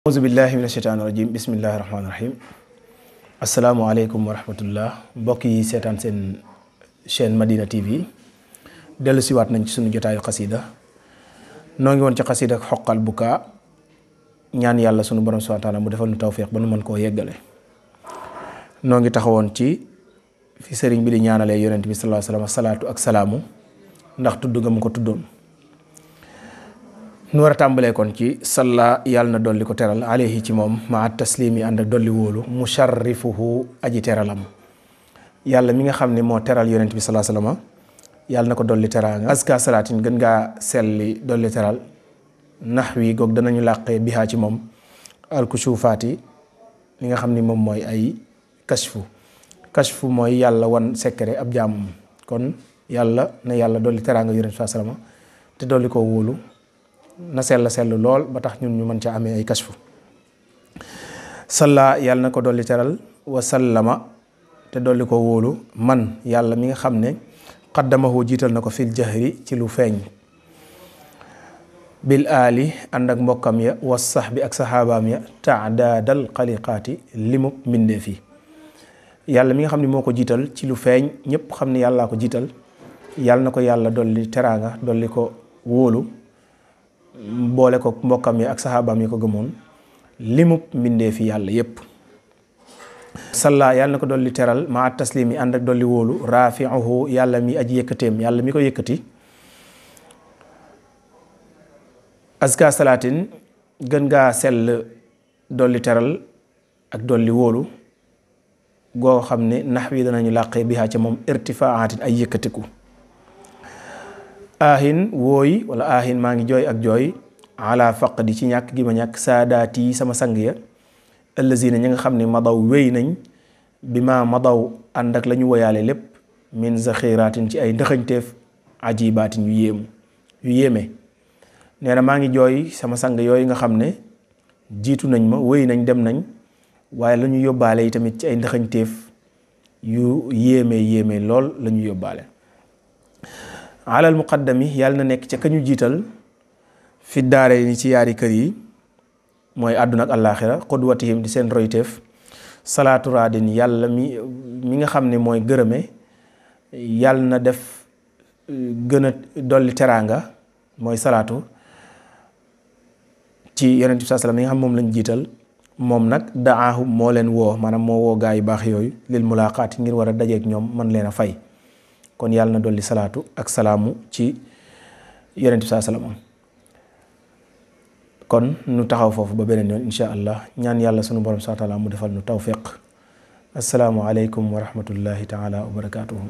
auzu billahi mina shaytaani rajim bismillahi rahmaani rahim asalaamualeykum wa rahmatullah mbokk yi seetaan seen chaîne Madina TV dellu siwaat nañ ci sunu jotaayu xasida noo ngi woon ci xasida xoqal bukaa ñaan yàlla sunu borom subhaanahu wa taala mu defal nu tawfiq ba nu mën koo yeggale noo ngi taxawoon ci fi sëriñ bi di ñaanalee yonent bi sallallahu alayhi wa sallam salaatu ak salaamu ndax tudd nga mu ko tuddoon nu war a tàmbalee kon ci salla yàlla na dolli ko teral alayhi ci moom maa taslimi ànd ak dolli wóolu musharrifuhu aji teralam yàlla mi nga xam ne moo teral yonent bi sallallahu alayhi wasallam yàlla na ko dolli teraanga aska salaatin gën ngaa selli dolli teral nax wi goog danañu làqee bihaa ci moom alkushufaati li nga xam ni moom mooy ay kashfu mooy yàlla wan secret ab jaamam kon yàlla na yàlla dolli teraanga yonent bi sallallahu alayhi wasallam te dolli ko wóolu na sell lool ba tax ñun ñu mën ca amee ay kashfu salla yàlla na ko dolli teral wa sallama te dolli ko wóolu man yàlla mi nga xam ne qaddamahu jiital na ko fil jahri ci lu feeñ bil aali ànd ak mbokkam ya wa sahbi ak saxaabaam ya taadaadal xaliqaati limub mbindeef yi yàlla mi nga xam ne moo ko jiital ci lu feeñ ñëpp xam ne yàllaa ko jiital yàlla na ko yàlla dolli teraanga dolli ko wóolu boole ko mbokkam yi ak saxaabaam yi ko gëmoon limub mbindee fi yàlla yépp salla yàlla na ko dolli teral ma taslim yi ànd ak dolli wóolu rafi'uhu yàlla mi aji yëkkateem yàlla mi ko yëkkati aska salaatin gën ngaa sell dolli teral ak dolli wóolu goo xam ne nax wi danañu làqee bihaa ca moom irtifaatin ay yëkkatiku aahin wooy wala aahin maa ngi jooy ak jooy ala faqdi ci ñàkk gi ma ñàkk saadaati sama sang ya ëllëzina ñi nga xam ne madaw wéy nañ bi ma madaw ànd ak la ñu woyaale lépp min zaxiraatin ci ay ndëxañteef ajibaatin yu yéeme nee na maa ngi jooy sama sang yooyu nga xam ne jiitu nañ ma wéy nañ dem nañ waaye la ñu yóbbaale yi tamit ci ay ndëxañteef yu yéeme lool la ñu yóbbaale alal muqaddami yàlla na nekk ca kañu jiital fi daare ni ci yaari kër yi mooy àdduna ak àllaaxira qudwatihim di seen royteef salaatu raadin yàlla mi nga xam ne mooy gërëme yàlla na def gën a dolli teraanga mooy salaatu ci yonent bi sallam mi nga xam moom lañ jiital moom nag daahum moo leen woo maanaam moo woo gaa yu baax yooyu lil mulaqaati ngir war a dajeek ñoom man leen a fay kon yàlla na dolli salaatu ak salaamu ci yonent bi sallam kon nu taxaw foofu ba beneen yoon insha allah ñaan yàlla sunu borom subhaanahu wa taala mu defal nu tawfiq assalaamu aleykum wa rahmatullahi taala wa barakatuhu